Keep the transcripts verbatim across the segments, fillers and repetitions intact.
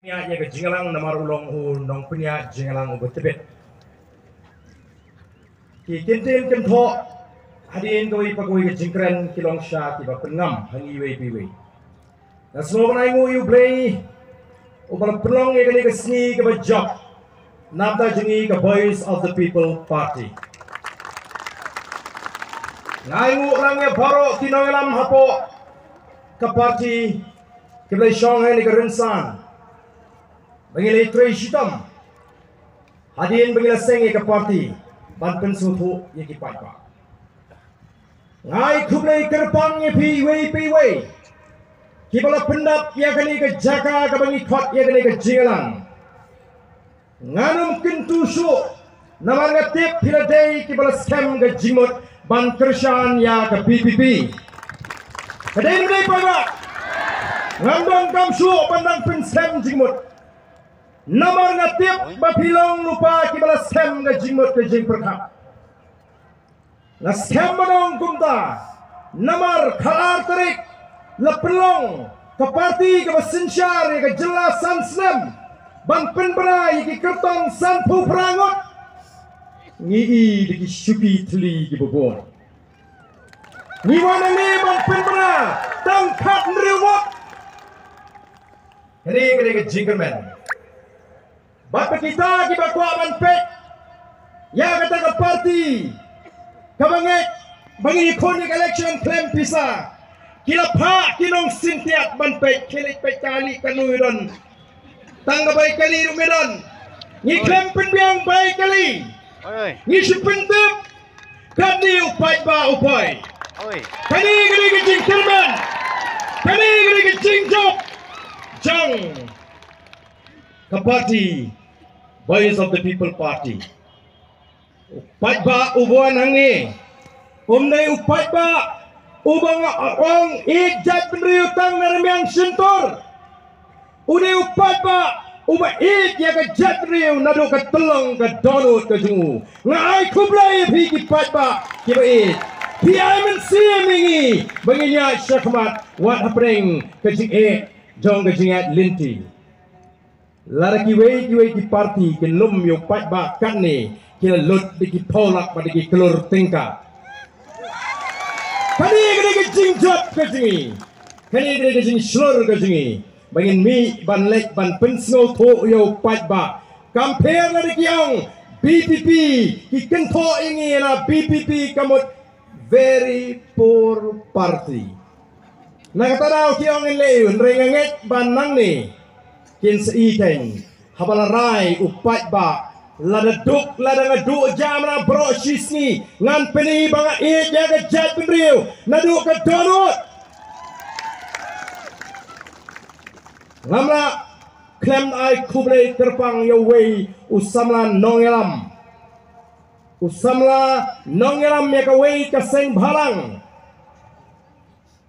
Ïa, ïa ka jingïalang namar u long u nongpynïaid jingïalang uba tbit. Ki kyntien kynthoh hadien kawei pa kawei ka jingkren ki long sha kiba pynngam ha ngi iwei pa iwei. Nga sngewbha ban ai nguh ïa U Blei uba la pynlong ïa kane ka sngi kaba jop na ka bynta jong ngi ka Voice of the People Party. Nga ai nguh lang ïa baroh ki nongïalam hapoh ka party kiba la shong ha kane ka rynsan ba ngi la ïatrei shitom hadien ba ngi la seng ïa ka party ban pynsngewthuh ïa ki paidbah. Nga ai khublei kyrpang ïa phi iwei pa iwei kiba la pyndap ïa kane ka jaka kaba ngi khot ïa kane ka jingïalang. Ngan ym kyntu shuh namar nga tip phi la dei kiba la skhem ka jingmut ban kyrshan ïa ka VPP. Ka dei ne ym dei paidbah? Ngam donkam shuh ban dang pynskhem jingmut namar nga tip ba phi long lypa kiba la skhem ka jingmut ka jingpyrkhat. Nga skhem ban ong kumta namar ka ar tarik la pynlong ka party kaba synshar ïa ka jylla san snem ban pynbna ïa ki kyrtong sanphew phra ngut. Ngi i da ki shuki thli kiba bun. Ngi wan hangne ban pynbna tang khathynriew ngut. Kane, kane ka jingkyrmen. Bad ba kita kiba kwah ban peit ïa kata ka party kaba ngeit ba ngi khun ïa ka election khlem pisa, ki la phah ki nongsyntiat ban peit. Khie leit peit kali kano i don. Tang ka bai kali ruh me don. Ngi khlem pynbiang bai kali. Ngi shu pyntip. Kane u paidbah u poi. Kane, kane ka jingkyrmen. Kane, kane ka jingjop jong ka party Voice of the People Party. U paidbah uba wan hangne um dei u paidbah uba nga ong ïeit jaitbynriew tang na rmiang shyntur. U dei u paidbah uba ïeit ïa ka jaitbynriew naduh ka tyllong ka dohnud ka jong u. Nga ai khublei ïa phi ki paidbah kiba ïeit. Phi ai mynsiem ïa ngi ba ngin ïaid shakhmat wat hapdeng ka jingeh jong ka jingïaid lynti. Lada kiwei kiwei ki party kin lum ïa u paidbah katne, ki la lut da ki phew lak bad da ki klur tyngka. Kane ka dei ka jingjop ka jong ngi. Kane ka dei ka jingshlur ka jong ngi ba ngin mih ban leit ban pynsngewthuh ïa u paidbah. Kam pher lada ki ong VPP, ki kynthoh ïa ngi na VPP ka mut very poor party. Na kata daw ki ong in leh ïa u, hynrei nga ngeit ba nangne kin sa ïeit. Haba la rai u paidbah, lada duk lada nga duh jam na baroh shi sngi, ngan pyni ba nga ïeit ïa ka jaitbynriew naduh ka dohnud. Ngam lah khlem ai khublei kyrpang ïa uwei u samla nongïalam. U samla nongïalam ïa kawei ka seng bhalang.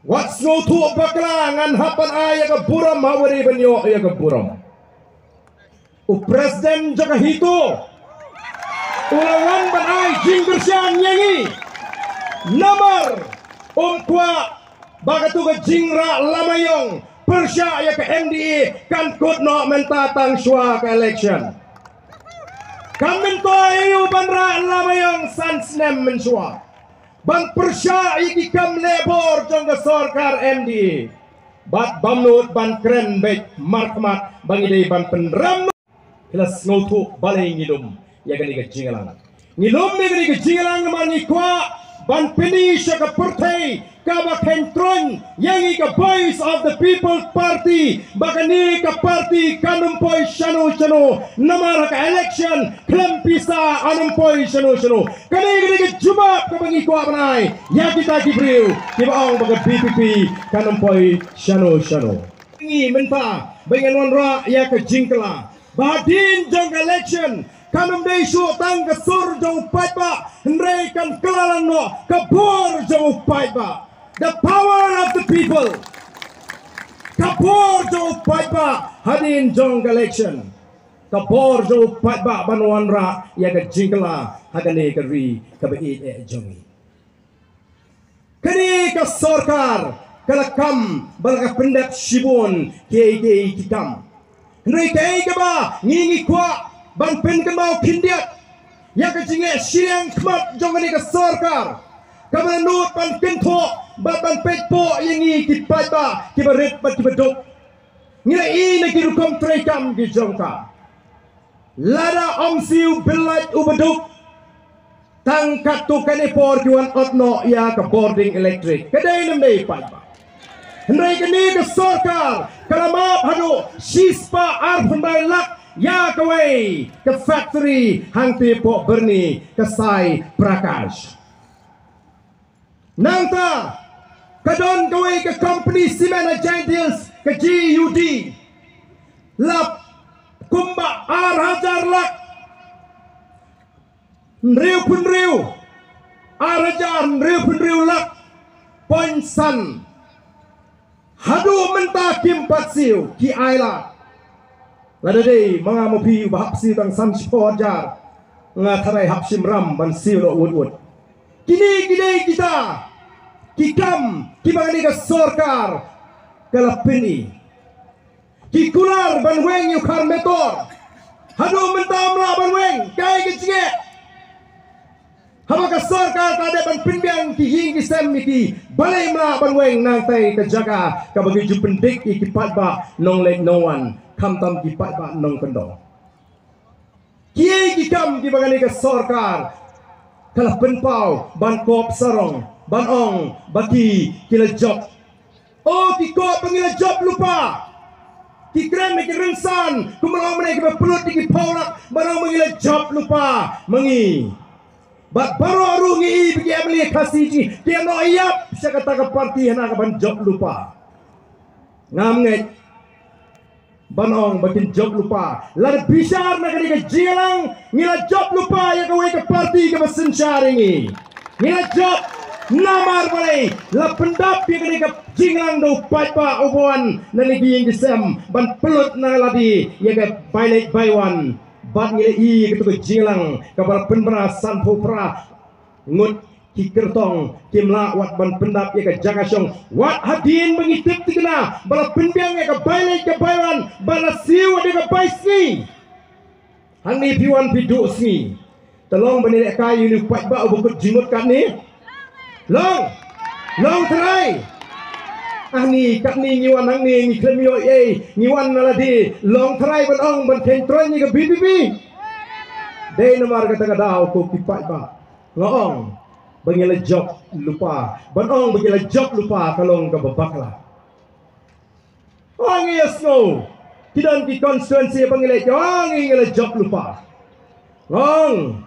Wat sngewthuh bakla, ngan hap ban ai ïa ka burom ha uwei ban ïoh ïa ka burom. U president jong ka HITO u la wan ban ai jingkyrshan ïa ngi. Namar um kwah ba katu ka jingrah lama ïong pyrshah ïa ka MDA kan kut noh mynta tang shuwa ka election. Kam myntoi ïa u ban rah lama ïong san snem mynshuwa ban pyrshah ïa ki kam leh bor jong ka sorkar MDA. Bad bym nud ban kren beit markhmat ba ngi dei ban pynrem. Ki la sngewthuh balei ngi lum ïa kane ka jingïalang. Ngi lum ïa kane ka jingïalang namar ngi kwah ban pyni sha ka pyrthei kaba khein kren ïa ngi ka Voice of the People Party ba kane ka party kan ym poi shano shano namar ha ka election khlem pisa kan ym poi shano shano. Kane, kane ka jubab kaba ngi kwah ban ai ïa kita ki briew kiba ong ba ka VPP kan ym poi shano shano. Ngi mynta ba ngi wanrah ïa ka jingkylla ba hadien jong ka election kan ym dei shuh tang ka sur jong u paidbah, hynrei kan kylla lang noh ka bor jong u paidbah. The power of the people. Ka bor jong u paidbah hadien jong ka election. Ka bor jong u paidbah ban wanrah ïa ka jingkylla ha kane ka ri kaba ïeit eh jong ngi. Kane ka sorkar ka la kam ba la ka pyndep shibun kiei kiei ki kam. Hynrei kaei kaba ngi ngi kwah ban pynkynmaw khyndiat ïa ka jingeh shiliang khmat jong kane ka sorkar, kaba la nud ban kynthoh bad ban peit poh ïa ngi ki paidbah kiba rit bad kiba duk. Ngi la ïohi na ki rukom treikam ki jong ka. Lada ym siew bill light u baduk, tang katto katne por ki wan ot noh ïa ka bording electric. Ka dei ne ym dei, paidbah? Hynrei kane ka sorkar ka la map haduh shispah arphew khyndai lak ïa kawei ka factory hangtei poh Byrni, ka Sai Prakash. Nangta ka don kawei ka company cement ha Jaintia Hills, ka G U D. La kumba ar hajar lak hynriewphew hynriew, ar hajar hynriewphew hynriew lak point san. Haduh mynta kim pat siew, ki ai lad. Lada dei ma nga ma phi uba hap siew tang san shiphew hajar, nga tharai hap shim ram ban siew noh wut wut. Kine ki dei kita ki kam kiba kane ka sorkar ka la pyni. Ki kular ban weng ïa u khar metor, haduh mynta ym lah ban weng. Kaei ka jingeh? Haba ka sorkar ka dei ban pynbiang ki ïing ki sem ïa ki, balei ym lah ban weng? Nangta ka jaka kaba ngi ju pyndik ïa ki paidbah nongleit nongwan, khamtam ki paidbah nongkyndong. Kiei ki kam kiba kane ka sorkar ka la pynpaw ban kop sarong, ban ong ba ki ki la jop? O, ki kop ba ngi la jop lypa. Ki kren na ki rynsan kumba long mynne kiba pynlut ïa ki phew lak, ban ong ba ngi la jop lypa ma ngi. Bad baroh ruh ngi i ba ki M L A Khasi jong ngi ki ïa noh ïap sha kata ka party hana ka ban jop lypa. Ngam ngeit ban ong ba kin jop lypa. Lada bishar na kane ka jingïalang, ngi la jop lypa ïa kawei ka party kaba synshar ïa ngi. Ngi la jop namar balei? La pyndap ïa kane ka jingïalang da u paidbah uba wan na ne ki ïing ki sem ban pynlut na lade ïa ka bai leit bai wan. Bad ngi la i ïa kato ka jingïalang kaba la pynbna sanphew phra ngut ki kyrtong, kim lah wat ban pyndap ïa ka jaka shong. Wat hadien ba ngi tip thikna ba la pynbiang ïa ka bai leit ka bai wan, ba la siew ïa ka bai sngi. Hangne phi wan phi duh sngi. Te long ban ïalehkai ïa une u paidbah uba kut jingmut katne? Long. Long trai. Hangne katne ngi wan hangne ngi khlem ïoh ei, ngi wan na lade. Long trai ban ong ban kheiñ troiñ ïa ka B P P. Dei namar kata ka daw ko ki paidbah nga ong ba ngi la jop lypa. Ban ong ba ngi la jop lypa ka long kaba bakla. Ong, ngi ïa sngew, ki don ki constituency ba ngi leit, ong, ngi la jop lypa. Ong,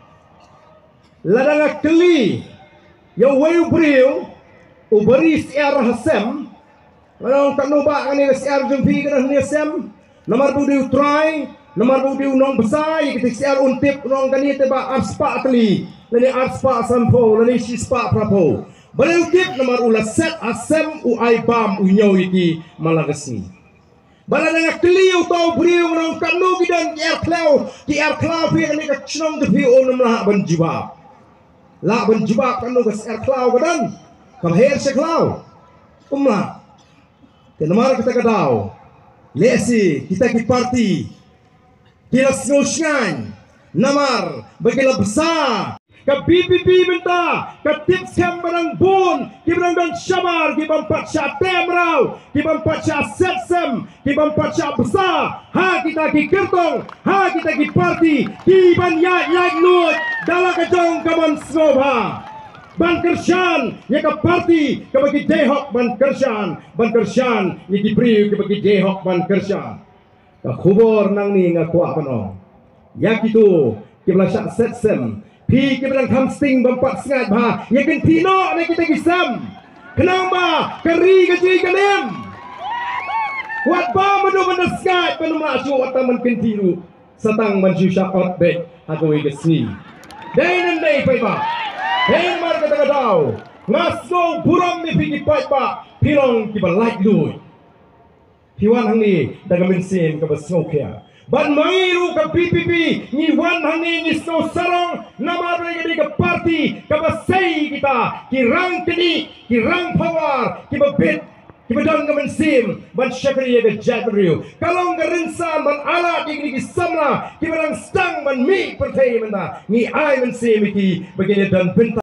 lada nga kylli ïa uwei u briew uba ri syiar ha sem, nga ong, katno ba kane ka syiar jong phi ka don hangne ha sem? Namar ba u dei u trai, namar ba u dei u nongbsa, ïa kata ka syiar un tip, un ong, kane te ba arspah tylli, lane arspah sanphew, lane shispah phraphew. Balei u tip? Namar u la set ha sem, u ai bam, u ñiew ïa ki man la ka sngi. Ba lada nga kylli ïa uta u briew, nga ong, katno ki don ki syiar khlaw, ki syiar khlaw phi ha kane ka shnong jong phi, un ym lah ban jubab. Lah ban jubab katno ka syiar khlaw ka don kaba her sha khlaw? Um lah. Te namar kata ka daw, lehse kita ki party ki la sngew shngaiñ namar ba ki la bsa. Ka B P P mynta ka tip skhem ba dang bun ki ba dang don shabar, ki bym pat shah teh mraw, ki bym pat shah set sem, ki bym pat shah bsa ha kita ki kyrtong, ha kita ki party, ki ban ïaid laitluid da la ka jong ka mon sngewbha ban kyrshan ïa ka party kaba ki dei hok ban kyrshan, ban kyrshan ïa ki briew kiba ki dei hok ban kyrshan. Ka khubor nangne nga kwah ban ong ïa kito kiba la shah set sem, phi kiba dang kham sting bym pat sngaid bha, ïa kynthih noh na kita ki sem. Khnang ba ka ri ka jong ngi kan im. Wat bam haduh ban da sngaid, ban ym lah shuh, wat tang ban kynthih ruh, sa tang ban shu shah ot beit ha kawei ka sngi. Dei ne ym dei, paidbah? Hynrei namar kata ka daw nga sngew burom ïa phi ki paidbah, phi long kiba laitluid. Phi wan hangne da ka mynsiem kaba sngewkhia. Bad ma ngi ruh ka B P P ngi wan hangne ngi sngew sarong namar ba ka dei ka party kaba sei kita ki rang knieh, ki rang power, kiba bit kiba don ka mynsiem ban shakri ïa ka jaitbynriew. Ka long ka rynsan ban ailad ïa kine ki samla kiba dang sdang ban mih pyrthei mynta. Ngi ai mynsiem ïa ki ba kin ïa don bynta